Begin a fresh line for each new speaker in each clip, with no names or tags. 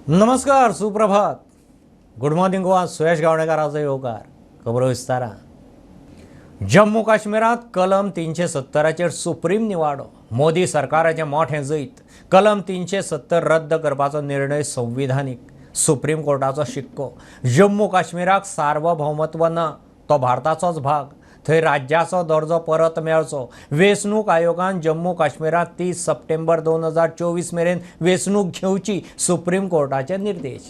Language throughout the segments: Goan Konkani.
नमस्कार, सुप्रभात, गुड मॉर्निंग गोवा. सुयश गावणेकाराचो येवकार. खबरो विस्तारान. जम्मू काश्मीरांत कलम 370चेर सुप्रीम निवाडो. मोदी सरकाराचें मोठें जैत. कलम 370 रद्द करपाचो निर्णय संविधानीक. सुप्रीम कोर्टाचो शिक्को. जम्मू काश्मीराक सार्वभौमत्व ना, तो भारताचोच भाग. थंय राज्याचो दर्जो परत मेळचो. वेंचणूक आयोगान जम्मू काश्मीरांत 30 सप्टेंबर 2024 मेरेन वेंचणूक घेवची, सुप्रीम कोर्टाचे निर्देश.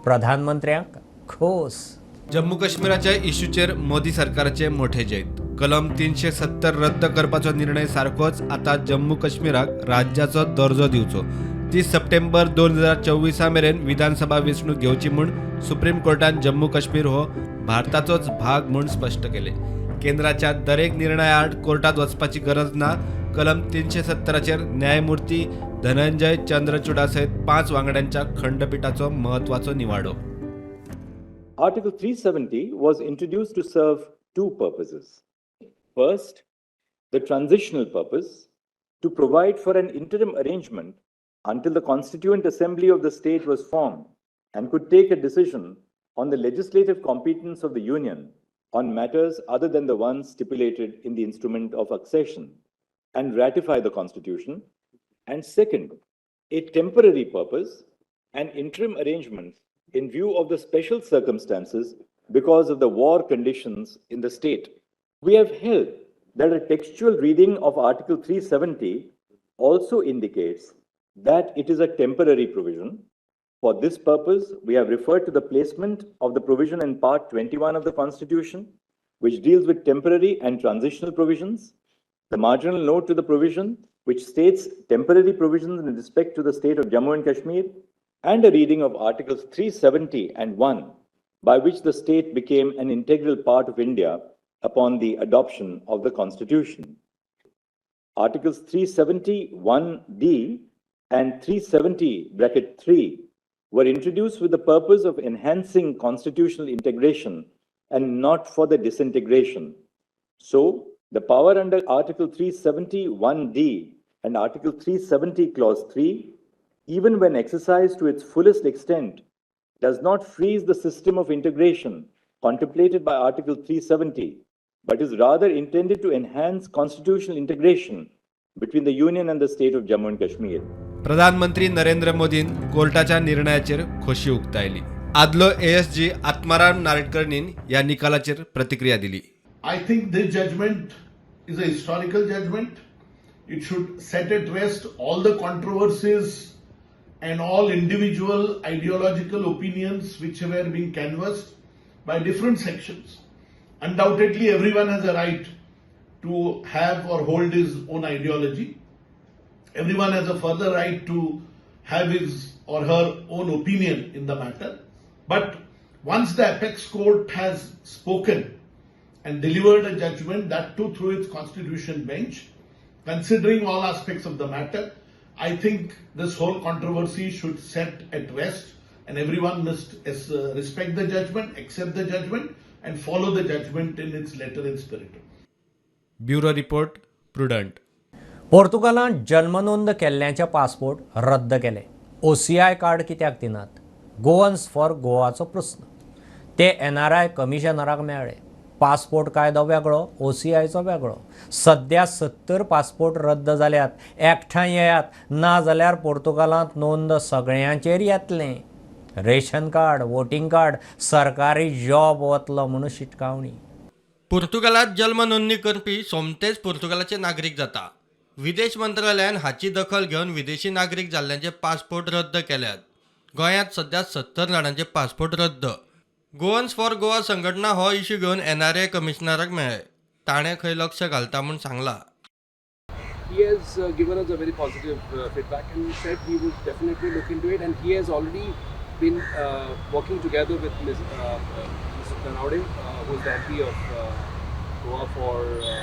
प्रधानमंत्र्यांक खोस.
जम्मू काश्मीराच्या इश्यूचेर मोदी सरकाराचे मोठे जैत. कलम 370 रद्द करपाचो निर्णय सारकोच. आतां जम्मू काश्मीराक राज्याचो दर्जो दिवचो. 30 सप्टेंबर 2024 मेरेन विधानसभा वेंचणूक घेवची म्हूण सुप्रीम कोर्टान जम्मू काश्मीर हो भारताचोच भाग म्हूण स्पश्ट केले. केंद्राच्या दरेक निर्णयाआड कोर्टात वचपाची गरज ना. कलम 370चेर न्यायमूर्ती धनंजय चंद्रचूडा सयत पांच वांगड्यांच्या खंडपीठाचो म्हत्वाचो निवाडो.
Article 370 was introduced to serve two purposes. First, the transitional purpose, to provide for an interim arrangement until the Constituent Assembly of the state was formed and could take a decision on the legislative competence of the Union on matters other than the ones stipulated in the instrument of accession and ratify the Constitution. And second, a temporary purpose, an interim arrangement in view of the special circumstances because of the war conditions in the state. We have held that a textual reading of Article 370 also indicates that it is a temporary provision. For this purpose, we have referred to the placement of the provision in Part 21 of the Constitution, which deals with temporary and transitional provisions, the marginal note to the provision, which states temporary provisions in respect to the state of Jammu and Kashmir, and a reading of Articles 370 and 1, by which the state became an integral part of India upon the adoption of the Constitution. Articles 371D and 370 bracket 3 were introduced with the purpose of enhancing constitutional integration and not for the disintegration. So, the power under Article 371D and Article 370 Clause 3, even when exercised to its fullest extent, does not freeze the system of integration contemplated by Article 370, but is rather intended to enhance constitutional integration between the Union and the state of Jammu and Kashmir.
प्रधानमंत्री नरेंद्र मोदीन कोर्टाच्या निर्णयाचेर खोशी उक्तायली. आदलो एएसजी आत्माराम नार्वेकरान ह्या निकालाचेर प्रतिक्रिया दिली.
I think this judgment is a historical judgment. It should set at rest all the controversies and all individual ideological opinions which were being canvassed by different sections. Undoubtedly, everyone has a right to have or hold his own ideology. Everyone has a further right to have his or her own opinion in the matter. But once the apex court has spoken and delivered a judgment, that too through its constitution bench, considering all aspects of the matter, I think this whole controversy should set at rest and everyone must respect the judgment, accept the judgment, and follow the judgment in its letter and spirit.
Bureau report, prudent.
पोर्तुगालांत जल्मनोंद केल्ल्यांचे पासपोर्ट रद्द केले. ओसीआय कार्ड कित्याक दिनात? गोवन्स फॉर गोवाचो प्रस्न. ते एनआरआय कमिशनराक मेळ्ळे. पासपोर्ट कायदो वेगळो, ओसीआयचो वेगळो. सद्या 70 पासपोर्ट रद्द जाल्यात. एकठांय येयात, ना जाल्यार पोर्तुगालांत नोंद सगळ्यांचेर येतलें. रेशन कार्ड, वोटींग कार्ड, सरकारी जॉब वतलो म्हणून शिटकावणी.
पुर्तुगालात जल्म नोंदणी करपी सोमतेच पुर्तुगालाचे नागरीक जाता. विदेश मंत्रालयान हाची दखल घेवन विदेशी नागरीक जाल्ल्यांचे पासपोर्ट रद्द केल्यात. गोंयांत सध्या 70 जाणांचे पासपोर्ट रद्द. गोवन्स फॉर गोवा संघटना हो इश्यू घेवन एनआरए कमिशनराक मेळ्ळे. ताणें खंय लक्ष घालता म्हूण सांगलां.
He has given us a very positive feedback and said he would definitely look into it, and he has already been working together with Mr. Tanavade, who is the MP of Goa for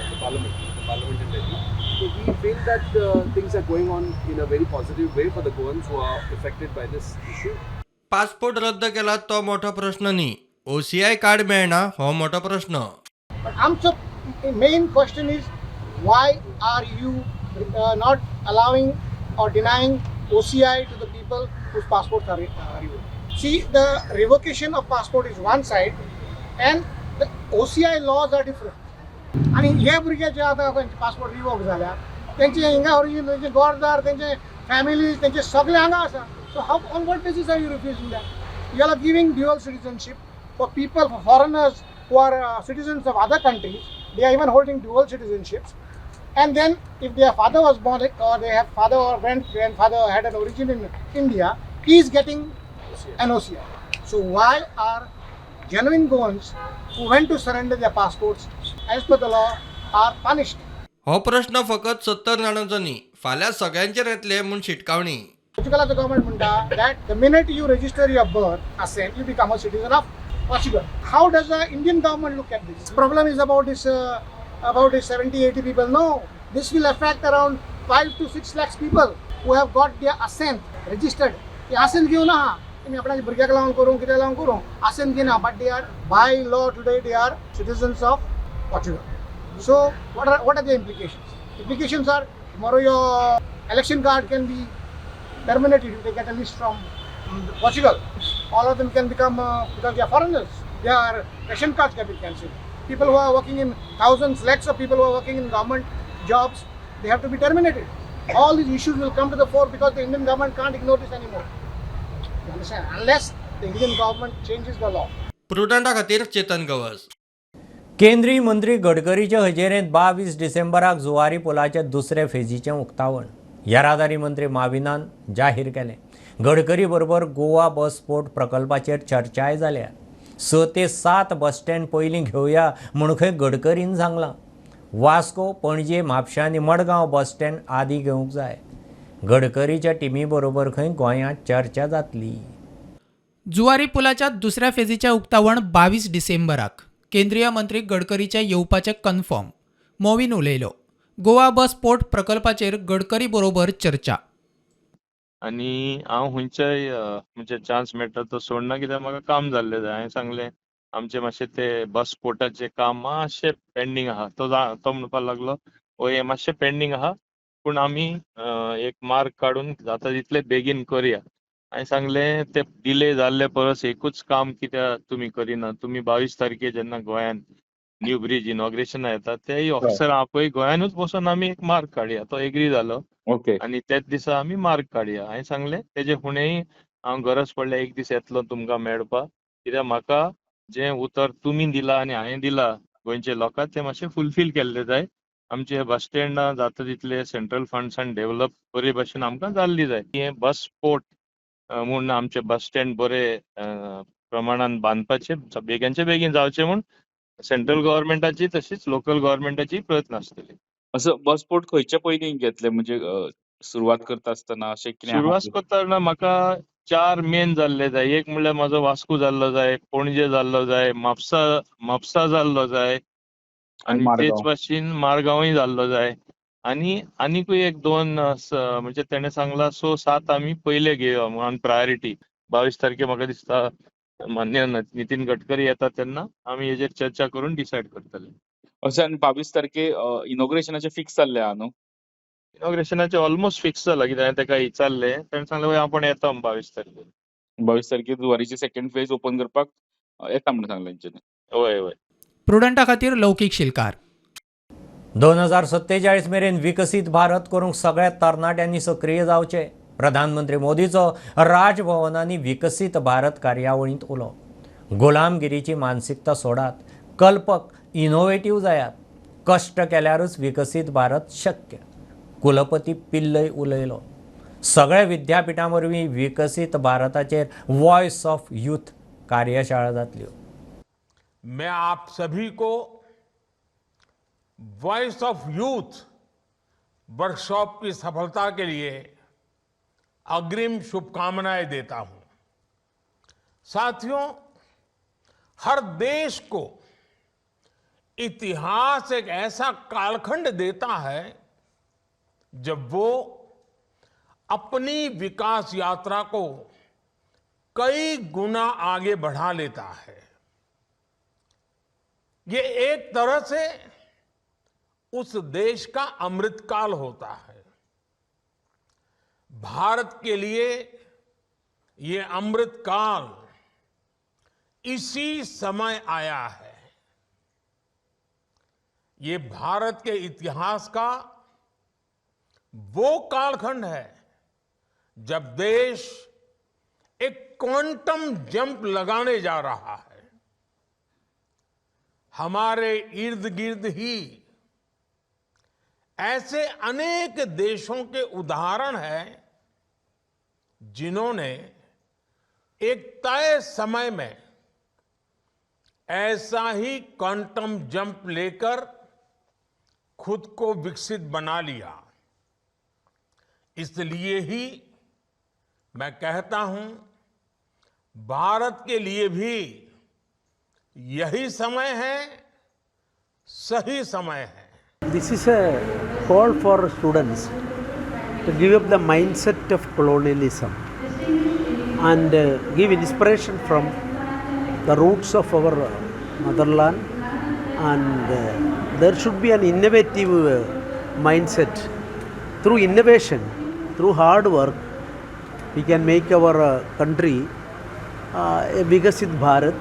the parliament in Delhi. So we feel that things are going on in a very positive way for the Goans who are affected by this issue.
Passport रद्द केला तो मोठो प्रश्न न्ही, ओसीआय कार्ड मेळना हो मोठो प्रश्न.
But आमचो main question is, why are you not allowing or denying OCI to the people? whose passports are revoked. See, the revocation of passport is one side and the OCI laws are different. आणि हे भुरगे जे आतां तांचे पासपोर्ट रिवोक जाल्या तेंचे हिंगा ओरिजीन, तेंचे गोरदार, तेंचे फॅमिलीज, तेंचे सगळे हांगा आसा. So how, on what basis are you refusing that? You are giving dual citizenship for people, for foreigners who are citizens of other countries. They are even holding dual citizenships. And then if their father was born or they have father or grandfather had an origin in India, he is getting an OCI. So why are genuine Goans who went to surrender their passports as per the law are punished?
हो प्रश्न फकत 70 जाणांचो न्ही, फाल्यां सगळ्यांचेर येतले म्हूण शिटकावणी.
Portugal's government म्हणटा that the minute you register your birth assent, you become a citizen of Portugal. How does the Indian government look at this? Problem is about this 70-80 people. No, this will affect around 5 to 6 lakhs people who have got their assent registered. ते assent घेवन आहा, तुमी आपणाच्या भुरग्याक लावन करूं, कितें लावन करूं, assent घेयना, but they are by law today they are citizens of Portugal. So what are the implications? Implications are tomorrow your election card can be terminated if they get a list from Portugal. All of them can become, because they are foreigners, their ration cards can be cancelled. People who are working in thousands, lakhs of people who are working in government jobs, they have to be terminated. All these issues will come to the fore because the Indian government can't ignore this anymore. You understand? Unless the Indian government changes the law.
प्रुडंटा खातीर चेतन गवस.
केंद्रीय मंत्री गडकरीच्या हजेरेंत 22 डिसेंबराक जुवारी पुलाच्या दुसऱ्या फेजीचें उक्तावण येरादारी मंत्री माविनान जाहीर केलें. गडकरी बरोबर गोवा बस पोर्ट प्रकल्पाचेर चर्चाय जाल्या. 6 ते 7 बस स्टँड पयलीं घेवया म्हूण खंय गडकरीन सांगलां. वास्को, पणजे, म्हापशें आनी मडगांव बस स्टँड आदी घेवंक जाय. गडकरीच्या टिमी बरोबर खंय गोंयांत चर्चा जातली.
जुवारी पुलाच्या दुसऱ्या फेजीचें उक्तावण 22 डिसेंबराक. केंद्रीय मंत्री गडकरीचें येवपाचें कन्फर्म. मोविन उलयलो. गोवा बस पोर्ट प्रकल्पाचेर गडकरी बरोबर चर्चा.
आनी हांव खंयच्याय म्हणजे चान्स मेळटा तो सोडना, कित्याक म्हाका काम जाल्लें जाय. हांवें सांगलें आमचें मातशें ते बस पोर्टाचें काम मातशें पेंडींग आहा. तो म्हणपाक लागलो हय हें मातशें पेंडींग आहा, पूण आमी एक मार्क काडून जाता तितले बेगीन करया. हांवें सांगलें ते डिले जाल्ले परस एकूच काम कित्याक तुमी करिना, तुमी 22 तारखे जेन्ना गोंयान न्यू ब्रिज इनॉग्रेशना येता तेय ऑफिसर आपय गोंयानूच बसून आमी एक मार्क काडया. तो एग्री जालो.
ओके.
आनी त्याच दिसा आमी मार्क काडया. हांवें सांगलें तेजे फुडेंय हांव गरज पडल्यार एक दीस येतलो तुमकां मेळपाक, कित्याक म्हाका जें उतर तुमी दिलां आनी हांवें दिलां गोंयच्या लोकांक तें मातशें फुलफील केल्लें जाय. आमचे बस स्टँडां जाता तितले सेंट्रल फंड्सान डेव्हलप बरे भशेन आमकां जाल्ली जाय. हें बस पोर्ट म्हूण आमचे बस स्टँड बरे प्रमाणान बांदपाचे बेगीनचे बेगीन जावचे म्हूण सेंट्रल गव्हर्मेंटाची तशीच लोकल गव्हर्मेंटाची प्रयत्न आसतले.
असो बस पोर्ट खंयचे पयलीं घेतले, म्हणजे सुरवात करता आसतना अशें कितें?
सुरवात करतना म्हाका 4 मेन जाल्ले जाय. एक म्हणल्यार म्हाजो वास्को जाल्लो जाय, पणजे जाल्लो जाय, म्हापसा जाल्लो जाय, आनी तेच भाशेन मारगांवूय जाल्लो जाय, आनी आनीकूय एक 2 म्हणजे तेणें सांगलां 6-7 आमी पयले घेवया म्हणून प्रायोरिटी. 22 तारखे म्हाका दिसता मान्य नितीन गडकरी येता तेन्ना आमी हेजेर चर्चा करून डिसायड करतले.
अशें. आनी 22 तारखे इनॉग्रेशनाचें फिक्स जाल्लें आहा न्हू?
इनॉग्रेशनाचें ऑलमोस्ट फिक्स जालां, कित्याक हांवें ताका विचारलें, ताणें सांगलें आपूण येता 22 तारखे.
22 तारखे जुवारीची सेकंड फेज ओपन करपाक येता म्हणून सांगलें तेंच्यांनी.
हय हय.
प्रुडंटा खातीर लौकीक शिलकार.
2047 मेरेन विकसीत भारत करूंक सगळ्या तरणाट्यांनी सक्रीय जावचे. प्रधानमंत्री मोदीचो राजभवनांनी विकसीत भारत कार्यावळींत उलो. गुलामगिरीची मानसिकता सोडात, कल्पक इनोवेटीव जायात. कश्ट केल्यारूच विकसीत भारत शक्य. कुलपती पिल्लय उलयलो. सगळ्या विद्यापिठां वरवीं विकसीत भारताचेर वॉयस ऑफ यूथ कार्यशाळा जातल्यो.
मैं आप सभी को वॉइस ऑफ यूथ वर्कशॉप की सफलता के लिए अग्रिम शुभकामनाएं देता हूं। साथियों, हर देश को इतिहास एक ऐसा कालखंड देता है जब वो अपनी विकास यात्रा को कई गुना आगे बढ़ा लेता है। ये एक तरह से उस देश का अमृतकाल होता है। भारत के लिए ये अमृत काल इसी समय आया है। ये भारत के इतिहास का वो कालखंड है जब देश एक क्वांटम जंप लगाने जा रहा है। हमारे इर्द गिर्द ही ऐसे अनेक देशों के उदाहरण हैं जिन्होंने एक तय समय में ऐसा ही क्वांटम जंप लेकर खुद को विकसित बना लिया। इसलिए ही मैं कहता हूं, भारत के लिए भी यही समय है, सही समय है।
This is a call for students to give up the mindset of colonialism and give inspiration from the roots of our motherland, and there should be an innovative mindset. Through innovation, through hard work, we can make our country a Vikasit Bharat,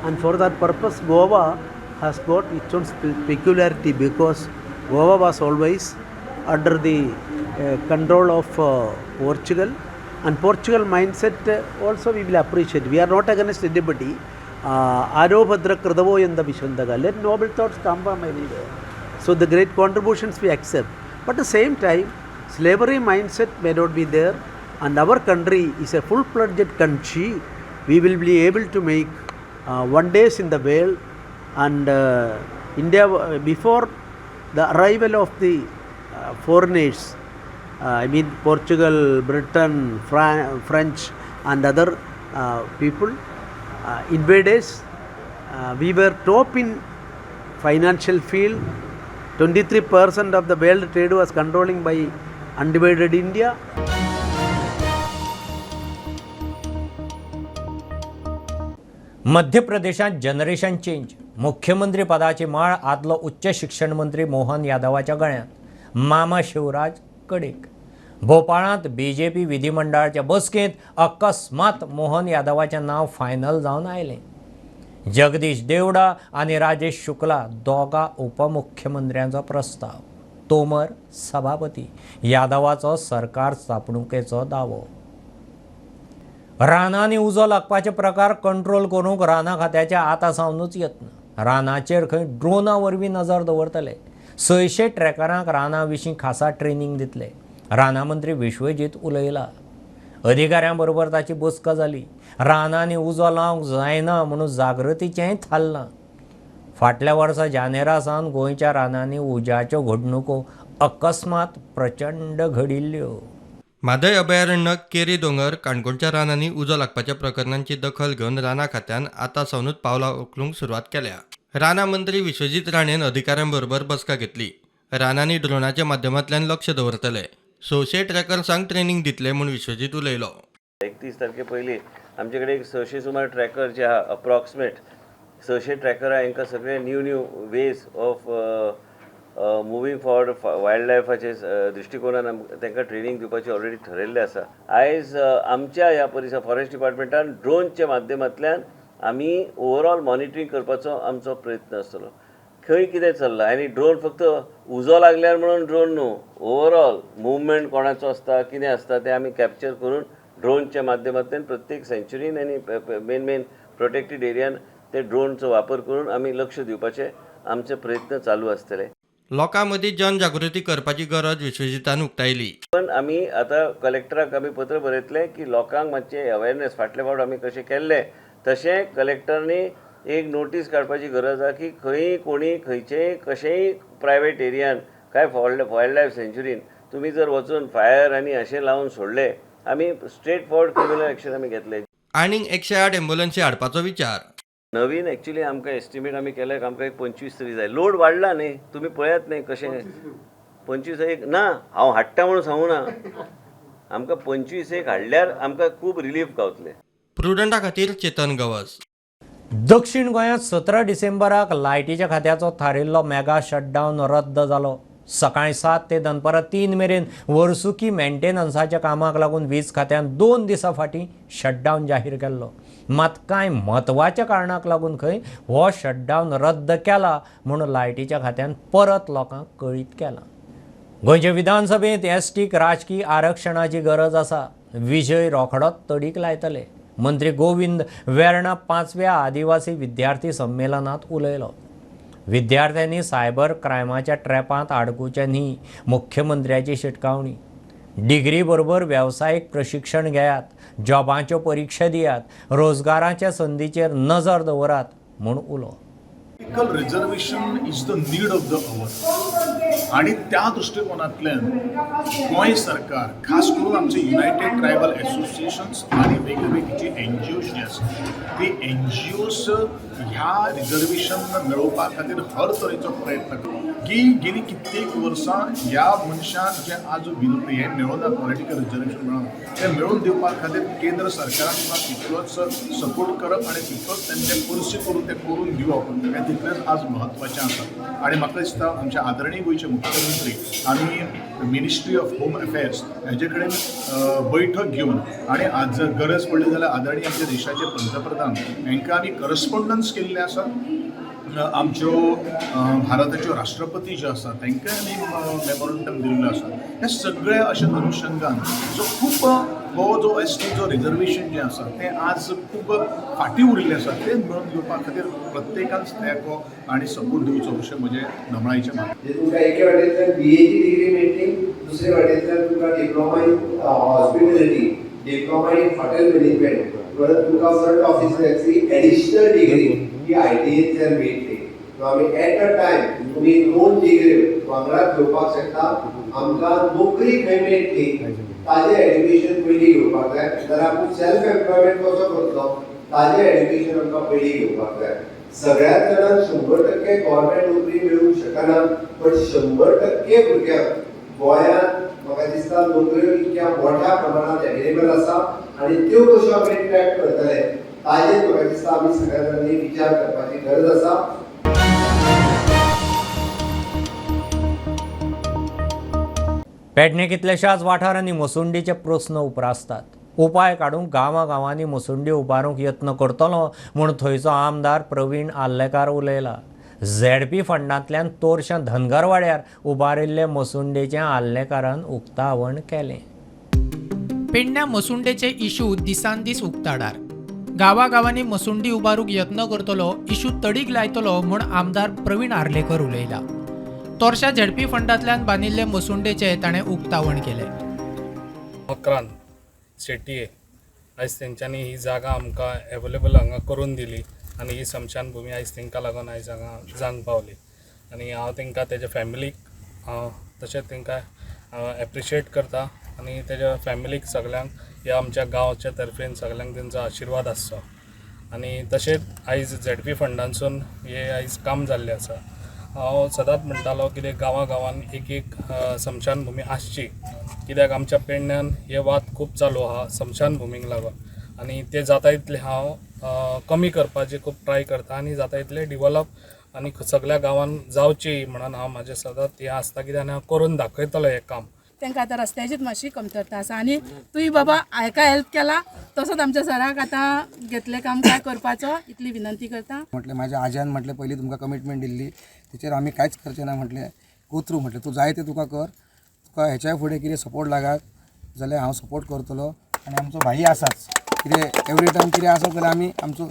and for that purpose Goa has got its own peculiarity, because Goa was always under the control of Portugal, and Portugal mindset also we will appreciate. We are not against anybody. Arobhadra Kradavo yanda Vishandaga. Let noble thoughts come from anywhere. So the great contributions we accept. But at the same time, slavery mindset may not be there, and our country is a full-fledged country. We will be able to make wonders in the world. And India, before the arrival of the foreigners, I mean Portugal, Britain, French and other people, invaders, we were top in financial field. 23% of the world trade was controlling by undivided India.
मध्य प्रदेशांत जनरेशन चेंज, मुख्यमंत्री पदाची माळ आदलो उच्च शिक्षण मंत्री मोहन यादवाच्या गळ्यांत, मामा शिवराज कडेक. भोपाळांत बीजेपी विधिमंडळाच्या बसकेंत अकस्मात मोहन यादवाचें नांव फायनल जावन आयलें. जगदीश देवडा आनी राजेश शुक्ला दोगा उपमुख्यमंत्र्यांचो प्रस्ताव, तोमर सभापती, यादवाचो सरकार स्थापणुकेचो दावो. रानांनी उजो लागपाचे प्रकार कंट्रोल करूंक रानां खात्याच्या आतां सावनूच यत्न. रानाचेर खंय ड्रोना वरवीं नजर दवरतले. 600 ट्रॅकरांक रानां विशीं खासा ट्रेनींग दितले. रानां मंत्री विश्वजीत उलयला. अधिकाऱ्यां बरोबर ताची बसका जाली. रानांनी उजो लावंक जायना म्हणून जागृतीचेंय थारलां. फाटल्या वर्सा जानेरा सावन गोंयच्या रानांनी उज्याच्यो घडणुको अकस्मात प्रचंड घडिल्ल्यो.
म्हादय अभयारण्य, केरी दोंगर, काणकोणच्या रानांनी उजो लागपाच्या प्रकरणांची दखल घेवन रानां खात्यान आतां सावनूच पावलां उखलूंक सुरवात केल्या. रानां मंत्री विश्वजीत राणेन अधिकाऱ्यां बरोबर बसका घेतली. रानांनी ड्रोनाच्या माध्यमांतल्यान लक्ष दवरतले. 600 ट्रॅकर्सांक ट्रेनींग दितले म्हूण विश्वजीत उलयलो.
31 तारखे पयलीं आमचे कडेन एक 600 सुमार ट्रॅकर जे आहा, अप्रॉक्सिमेट 600 ट्रॅकर आहा, हांकां सगळे new new ways of moving forward wild लायफाचे दृश्टिकोनान तांकां ट्रेनींग दिवपाची ऑलरेडी ठरयल्लें आसा. आयज आमच्या ह्या परिसर फॉरेस्ट डिपार्टमेंटान ड्रोनच्या माध्यमांतल्यान आमी ओवरऑल मॉनिटरींग करपाचो आमचो प्रयत्न आसतलो. खंय कितें चल्लां आनी ड्रोन फक्त उजो लागल्यार म्हणून ड्रोन न्हू, ओवरऑल मुवमेंट कोणाचो आसता कितें आसता तें आमी कॅप्चर करून ड्रोनच्या माध्यमांतल्यान प्रत्येक सँच्युरीन आनी मेन मेन प्रोटेक्टेड एरियान ते ड्रोनचो वापर करून आमी लक्ष दिवपाचे आमचे प्रयत्न चालू आसतले.
लोकां मदीं जनजागृती करपाची गरज विश्वजितान उक्तायली.
पण आमी आतां कलेक्टराक आमी पत्र बरयतले की लोकांक मातशें अवेरनेस फाटले फावट आमी कशें केल्लें तशें कलेक्टरांनी एक नोटीस काडपाची गरज आसा की खंय कोणी खंयचेय कशेंय प्रायवेट एरियान काय वायल्ड लायफ सँच्युरीन तुमी जर वचून फायर आनी अशें लावन सोडले, आमी स्ट्रेट फॉरवर्ड क्रिमिनल एक्शन आमी घेतले.
आनीक 108 एम्बुलन्सी हाडपाचो विचार.
नवीन एक्चुली आमकां एस्टिमेट आमी केले आमकां एक 25 तरी जाय. लोड वाडला न्ही, तुमी पळयात न्ही कशें 25 एक ना हांव हाडटा म्हणून सांगू ना, आमकां 25 एक हाडल्यार आमकां खूब रिलीफ गावतले.
प्रुडंटा खातीर चेतन गवस.
दक्षिण गोंयांत 17 डिसेंबराक लायटीच्या खात्याचो थारिल्लो मेगा शटडावन रद्द जालो. सकाळीं 7 ते दनपारां 3 मेरेन वर्सुकी मेंटेनन्साच्या कामाक लागून वीज खात्यान 2 दिसां फाटीं शटडावन जाहीर केल्लो. मात कांय म्हत्वाच्या कारणाक लागून खंय हो शटडावन रद्द केला म्हूण लायटीच्या खात्यान परत लोकांक कळीत केलां. गोंयचे विधानसभेंत एसटीक राजकी आरक्षणाची गरज आसा. विजय रोखडोच तडीक लायतले. मंत्री गोविंद वेर्णा 5व्या आदिवासी विद्यार्थी संमेलनांत उलयलो. विद्यार्थ्यांनी सायबर क्रायमाच्या ट्रॅपांत आडकुचें न्ही, मुख्यमंत्र्याची शिटकावणी. डिग्री बरोबर वेवसायीक प्रशिक्षण घेयात, जॉबांच्यो परीक्षा दियात, रोजगाराच्या संदीचेर नजर दवरात म्हूण उलो.
Political reservation is the need of the hour आणि त्या दृष्टिकोनांतल्यान गोंय सरकार खास करून आमचे युनायटेड ट्रायबल असोसिएशन्स आणि वेगवेगळी जी एन जी ओज जी आसा ती एन जी ओज ह्या रिजर्वेशन मेळोवपा खातीर हर तरेचो प्रयत्न करता की गेली कित्येक वर्सां ह्या मनशाक जे आज हें मेळोना, पॉलिटिकल रिजर्वेशन मेळोना, तें मेळोवन दिवपा खातीर केंद्र सरकारान सुद्दां तितलोच सपोर्ट करप आनी तितलोच तेंचे पर्सी करून तें करून दिवप हें तितलेंच आज म्हत्वाचें आसा. आनी म्हाका दिसता आमचे आदरणीय गोंयचे मुख्यमंत्री आनी मिनिस्ट्री ऑफ होम अफेर्स हेजे कडेन बैठक घेवन आनी आज जर गरज पडली जाल्यार आदरणीय आमच्या देशाचे पंतप्रधान हांकां आमी करस्पोंडन्स केल्लें आसा. आमच्यो भारताच्यो राष्ट्रपती ज्यो आसा तांकां आमी मेमोरंडम दिल्लो आसा. हे सगळे अशे अनुशंगान जो खूब हो जो एस टी जो रिजर्वेशन जें आसा तें आज खूब फाटीं उरिल्लें आसा तें मेळोवन दिवपा खातीर प्रत्येकान तेंको आनी सपोर्ट दिवचो अशें म्हजें नमळायेचें मागणें.
तुमकां एके वाटेंतल्यान बी एची डिग्री मेळटली, दुसरे वाटेंतल्यान तुमकां diploma in hospitality, diploma in hotel management, परत तुमकां फ्रंट ऑफिसराची एडिशनल डिग्री ही I T एंतल्यान मेळटली. आमी एट अ टायम तुमी 2 डिग्री वांगडाच घेवपाक शकता. आमकां नोकरी खंय मेळटली ताजें एड्युकेशन पयलीं घेवपाक जाय, जाल्यार आपूण सेल्फ एम्प्लॉयमेंट कसो करतलो ताजें एड्युकेशन आमकां पयलीं घेवपाक जाय. सगळ्याच जाणांक 100% गव्हर्मेंट नोकरी मेळूंक शकना, पण 100% भुरग्यांक गोंयांत म्हाका दिसता नोकऱ्यो इतक्या मोठ्या प्रमाणांत एवेलेबल आसा आनी त्यो कश्यो आमी ट्रॅक करतले ताजेर म्हाका दिसता आमी सगळ्या जाणांनी विचार करपाची गरज आसा.
पेडणे कितल्याशाच वाठारांनी मसुंडीचे प्रस्न उप्रासतात. उपाय काडूंक गांवागांवांनी मसुंडी उबारूंक यत्न करतलो म्हूण थंयचो आमदार प्रवीण आर्लेकार उलयला. झेडपी फंडांतल्यान तोरशां धनगरवाड्यार उबारिल्ले मसुंडेचें आर्लेकारान उक्तावण केलें.
पेडण्या मसुंडेचे इशू दिसान दीस उक्ताडार. गांवागांवांनी मसुंडी उबारूंक यत्न करतलो, इशू तडीक लायतलो म्हूण आमदार प्रवीण आर्लेकर उलयला. तोरशा झेडपी फंडांतल्यान बांदिल्ले मसुंडेचें ताणें उक्तावण केलें.
मकरान शेटये आयज तेंच्यांनी ही जागा आमकां एवेलेबल हांगा करून दिली आनी ही स्मशानभुमी आयज तांकां लागून आयज हांगा जावंक पावली. आनी हांव तांकां तेज्या फॅमिलीक हांव तशेंच तांकां एप्रिशिएट करता आनी तेज्या फॅमिलीक सगल्यांक ह्या आमच्या गांवच्या तर्फेन सगल्यांक तेंचो आशिर्वाद आसचो. आनी तशेंच आयज झेडपी फंडांसून हें आयज काम जाल्लें आसा. हांव सदांच म्हणटालो कितें गांवां गांवान एक एक स्मशानभुमी आसची, कित्याक आमच्या पेडण्यान हे वाद खूब चालू आहा स्मशानभुमीक लागून आनी ते जाता तितले हांव कमी करपाची खूब ट्राय करता आनी जाता तितले डिवॉलप आनी सगल्या गांवान जावची म्हणून हांव म्हाजें सदांच हें आसता कित्याक आनी हांव करून दाखयतलो हें काम.
तांकां आतां रस्त्याचीच मातशी कमतरता आसा आनी तुवें बाबा हाका हेल्प केला तसोच आमच्या सराक आतां घेतलें काम काय करपाचो इतली विनंती करता.
म्हटलें म्हाज्या आज्यान म्हटलें पयलीं तुमकां कमिटमेंट दिल्ली तेचेर आमी कांयच करचें ना म्हटलें, गो थ्रू म्हटलें तूं जाय तें तुका कर, तुका हेच्या फुडें कितें सपोर्ट लागात जाल्यार हांव सपोर्ट करतलो आनी आमचो भाई आसाच, कितें एवरी टायम कितें आसत जाल्यार आमी आमचो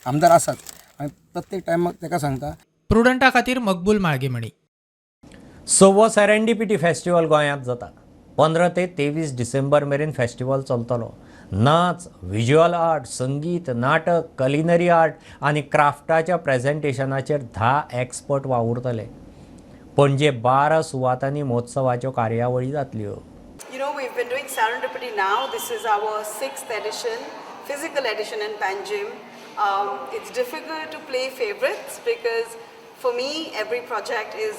आमदार आसाच, आमी प्रत्येक टायमाक ताका सांगता.
प्रुडंटा खातीर मकबूल माळगेमणी.
6वो सेरेंडिपिटी फेस्टिवल गोंयांत जाता. 15 ते 23 डिसेंबर मेरेन फेस्टिवल चलतलो. नाच, व्हिज्युअल आर्ट, संगीत, नाटक, कलिनरी आर्ट आनी क्राफ्टाच्या प्रेझेंटेशनाचेर 10 एक्सपर्ट वावुरतले. पणजे 12 सुवातांनी महोत्सवाच्यो कार्यावळी जातल्यो.
You know, we've been doing Serendipity now. This is our 6th edition, physical edition in Panjim. It's difficult to play favorites because for me, every project is,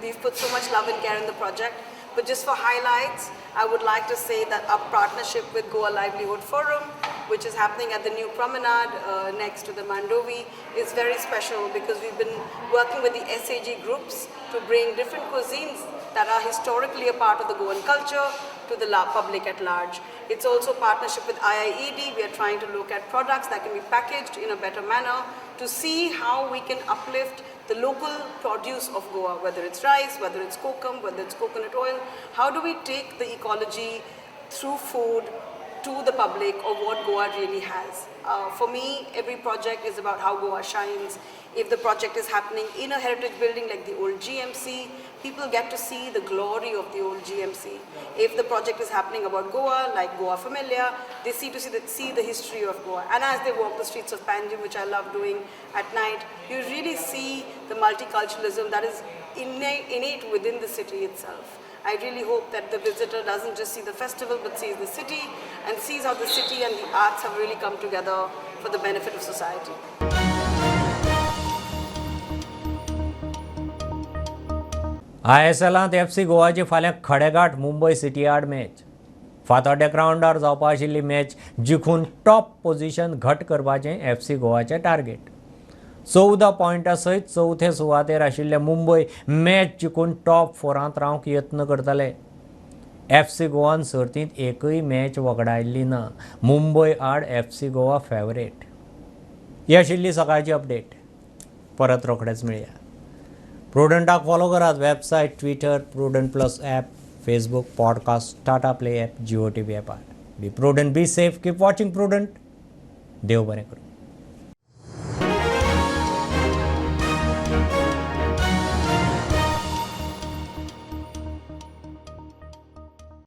we've put so much love and care in the project. But just for highlights, I would like to say that our partnership with Goa Livelihood Forum, which is happening at the new promenade next to the Mandovi, is very special because we've been working with the SAG groups to bring different cuisines that are historically a part of the Goan culture to the public at large. It's also a partnership with IIED. We are trying to look at products that can be packaged in a better manner to see how we can uplift the local produce of Goa, whether it's rice, whether it's kokum, whether it's coconut oil. How do we take the ecology through food to the public of what Goa really has? For me, every project is about how Goa shines. If the project is happening in a heritage building like the old GMC, people get to see the glory of the old GMC. If the project is happening about Goa, like Goa Familia, they see the history of Goa. And as they walk the streets of Panjim, which I love doing at night, you really see the multiculturalism that is innate within the city itself. I really hope that the visitor doesn't just see the festival, but sees the city and sees how the city and the arts have really come together for the benefit of society.
आयएसएलांत FC गोवाची फाल्यां खडेगांठ मुंबय सिटी आड मॅच. फातोड्ड्या ग्रावंडार जावपा आशिल्ली मॅच जिखून टॉप पोझिशन घट करपाचें एफसी गोवाचें टार्गेट. 14 पॉयंटा सयत चवथे सुवातेर आशिल्ले मुंबय मॅच जिखून टॉप 4 रावंक यत्न करतले. एफसी गोवान सर्तींत एकूय मॅच वगडायल्ली ना. मुंबय आड एफसी गोवा फेवरेट. ही आशिल्ली सकाळची अपडेट. परत रोखडेच मेळया. प्रुडंटाक फॉलो करात. Website, Twitter, Prudent plus app, Facebook, podcast, Tata Play app, Jio TV ॲपार. Be prudent, be safe, keep watching Prudent. देव बरें करूं.